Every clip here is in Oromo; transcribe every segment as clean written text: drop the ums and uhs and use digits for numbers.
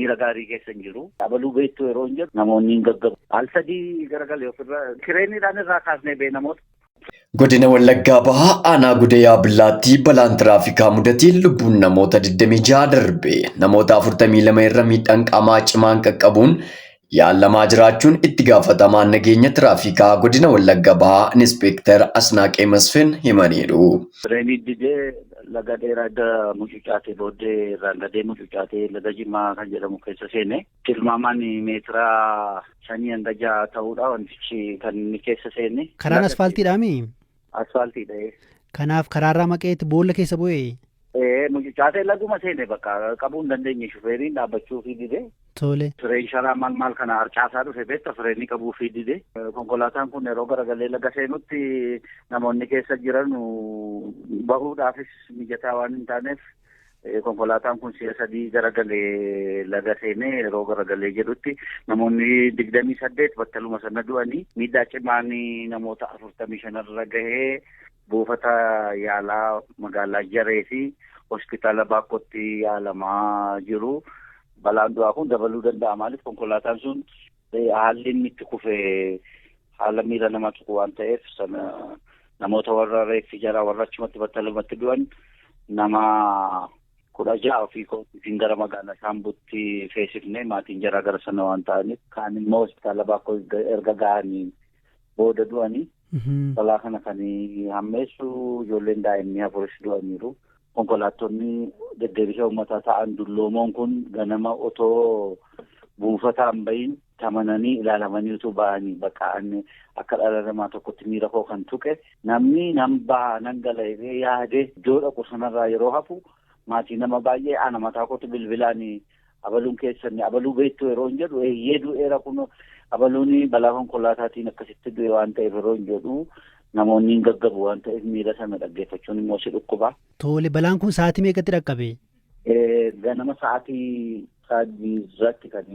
Miira gaarii keessa hin jiru. Abaluu beektu yeroo hin jedhu namoonni hin gaggabu. Al sadii garagalee ofirraa kireeniidhaan irraa kaasnee bee namoota. Godina Wallaggaa Bahaa Aanaa Gudayaa Billaattii balaan tiraafikaa mudateen lubbuun namoota 26 darbe. Namoota 42 irra miidhaan qaamaa cimaan qaqqabuun yaalamaa jiraachuun itti gaafatamaan nageenya tiraafikaa godina Wallagga Bahaa Inispeektar Asnaaqee Masfin himaniiru. Fireenii didee laga dheeraa edda mucucaatee booddee irraan gadee mucucaatee laga Jimmaa kan jedhamu keessa seene. Tilmaamaan meetira 5 hanga 6 ta'uudha wantichi kan inni keessa seene. Karaan asfaaltiidhaami? Asfaaltiidha. Kanaaf karaarraa maqeetti boolla keessa bu'ee? Ee, mucucaatee laguma seene, bakka qabuu hin dandeenye, shufeeriin dhaabbachuu fi dide. Fireen sharaa maal maal kana harcaasaa dhufe beekta, fireenii qabuu fi dide. Konkolaataan kun yeroo garagalee laga seenutti namoonni keessa jiran bahuudhaafis mijataa waan hin taaneef, konkolaataan kun si'a sadii garagalee laga seenee yeroo garagalee jedhutti namoonni 28 battaluma sana du'anii, miidhaa cimaan namoota 45rra gahee buufata yaalaa magaalaa Jaree fi hospitaala Baakkootti yaalamaa jiru. Balaan du'aa kun dabaluu danda'a. Maaliif, konkolaataan sun haalli inni itti kufe haala miira nama tuqu waan ta'eef, sana namoota warra reeffi jaraa warra achumatti battalumatti du'an nama 16 ofii kootiin gara magaalaa Shaambutti feesifne, maatiin jaraa gara sana waan ta'aniif. Kaan immoo hospitaala Baakkoo erga ga'anii booda du'anii. Balaa kana kan hammeessu ijoolleen daa'imni afuris du'aniiru. Konkolaattonni deddeebisa uummataa ta'an dulloomoon kun ganama otoo buufataan bahin tamananii ilaalamanii utuu ba'anii, bakka akka dhala namaa tokkotti miira koo kan tuqe, namni nan baha nan gala jedhee yaadee iddoo dhaqu sanarraa yeroo hafu, maatii nama baay'ee ana mataa kootu bilbilaan abaluun keessan abaluu beektu yeroo hin jedhu, eeyyee, du'eera, kun abaluun balaa konkolaataatiin akkasitti du'e waan ta'eef yeroo hin jedhu, namoonni hin gaggabu waan ta'eef, miira sana dhaggeeffachuun immoo si dhukkuba. Tole, balaan kun sa'aatii meeqatti dhaqqabe? Ganama sa'aatii 3 irratti kan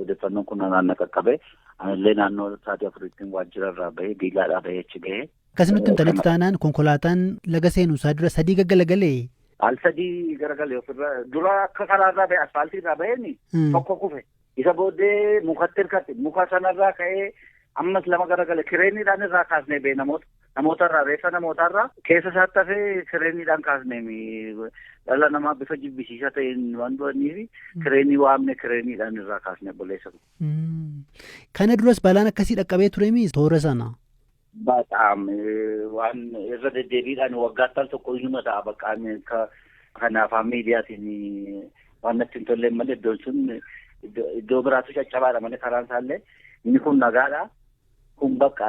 odeeffannoon kun naannoo qaqqabe. Anillee naannoo sa'aatii 4tti waajjira irraa bahee, diigaadhaa bahee achi gahee. Akkasumatti himtanitti taanaan konkolaataan laga seenu isaa dura sadii gaggalagalee? Al sadii garagalee ofirra dura akka karaarraa bahee, asfaaltii irraa baheeni tokko kufe. Isa booddee mukatti hirkate, muka sanarraa ka'ee ammas lama garagale. Kireeniidhaan irraa kaasnee bee namoota irraa, reeffa namootarraa keessa isaatti hafee kireeniidhaan kaasnee, dhala namaa bifa jibbisiisaa ta'een waan du'aniif kireenii waamne, kireeniidhaan irraa kaasne obboleessa. Kana duras balaan akkasii dhaqqabee ture toora sana? Bataam waan irra deddeebiidhaan waggaatti al tokko inuma ta'a. Bakka kana afaan miidiyaatiin waan natti hin tolleen malee, iddoon sun iddoo biraatu caccabaadha malee karaan isaallee inni kun nagaadha. Kun bakka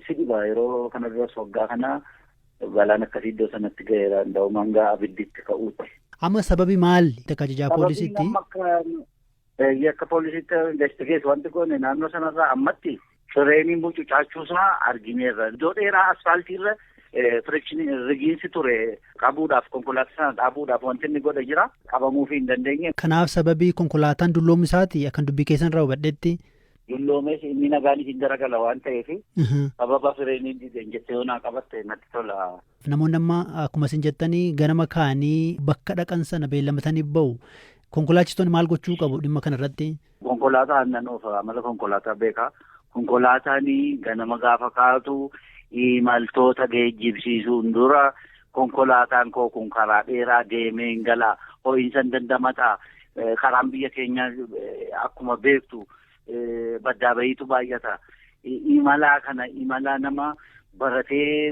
si dhiba, yeroo kana duras waggaa kana balaan akkasii iddoo sanatti ga'eera, danda'u hanga abidditti ka'uutti. Amma sababi maali akka ajajaa poolisiitti? Akka poolisiitti investigate wanti goone naannoo sanarraa ammatti fireeniin mucucaachuusaa argineerra. Iddoo dheeraa asfaaltiirra frictionii rigiinsi ture qabuudhaaf, konkolaataa sana dhaabuudhaaf wanti inni godhe jira, qabamuufii hin dandeenye. Kanaaf sababii konkolaataan dulloomu isaati akkan dubbii keessan irraa hubadhetti. Dulloomes inni nagaan isin garagala waan ta'eef, sababa fireeniin dideen jettee yoo naa qabatte natti tola. Namoonni amma akkuma isin jettanii ganama ka'anii bakka dhaqan sana beellamatanii bahu. Konkolaachistoonni maal gochuu qabu dhimma kana irratti? Konkolaataa aannan oofa, amala konkolaataa beekaa. Konkolaataan ganama gaafa kaatu imaltoota geejjibsiisuun dura konkolaataan koo kun karaa dheeraa deemee hin galaa, ho'iinsa hin dandamataa, karaan biyya keenyaa akkuma beektu baddaa bahiitu baay'ata. Imalaa kana imalaa nama baratee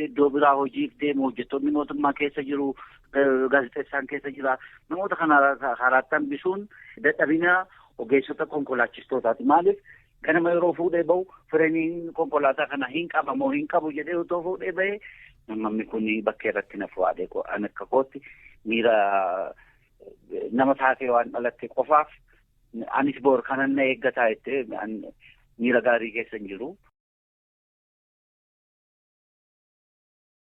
iddoo biraa hojiif deemu, hojjettoonni mootummaa keessa jiru, gaazexeessaan keessa jira. Namoota kana karaatti hambisuun dadhabina ogeessota konkolaachistootaati. Maaliif, ganama yeroo fuudhee bahu fireeniin konkolaataa kana hin qabamoo hin qabu jedhee otoo fuudhee bahee, namni kun bakkee irratti na fuudhee, an akka kootti miira nama taatee waan dhalatte qofaaf anis boor kanan na eeggataa jettee miira gaarii keessa hin jiru.